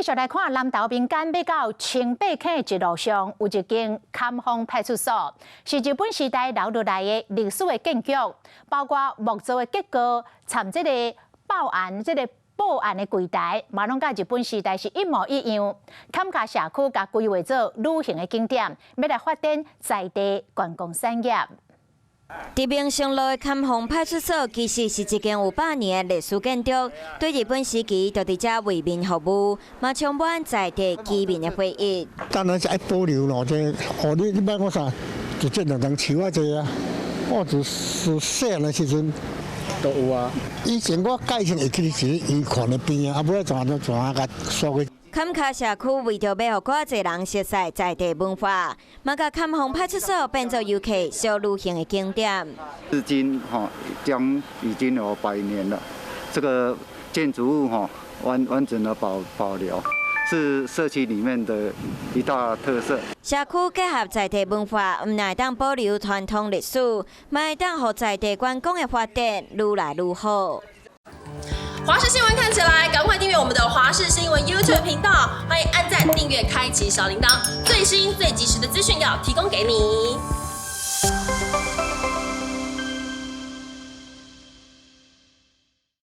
續來看南投民間欲到清白坑的一路上，有一間崁風派出所，是日本時代留落來的歷史的建築，包括木造的結構，參這個報案這個報案的櫃台，嘛攏佮日本時代是一模一樣。崁跤社區共規劃做旅行的景點，欲來發展在地觀光產業。佇民生路的崁風派出所，其實是一間有百年的歷史建築，對日本時期就佇遮為民服務，嘛充滿在地居民的回憶。當然是愛保留咯，這哦你你欲講啥？就這兩層樹仔濟啊，我就是細漢的時陣都有啊。以前我蓋成會記是伊看的邊啊，啊尾怎怎怎共鎖去。崁跤社區為著欲予閣較濟人熟悉在地文化，嘛共崁風派出所變做遊客小旅行的景點。至今哈將已經有百年了，這個建築物哈完完整的保留，是社區裡面的一大特色。社區結合在地文化，毋但會當保留傳統歷史，嘛會當予在地觀光的發展愈來愈好。華視新聞看起來，趕快訂閱我們的華視新聞 YouTube 頻道，歡迎按讚、訂閱、開啟小鈴鐺，最新最及時的資訊要提供給你。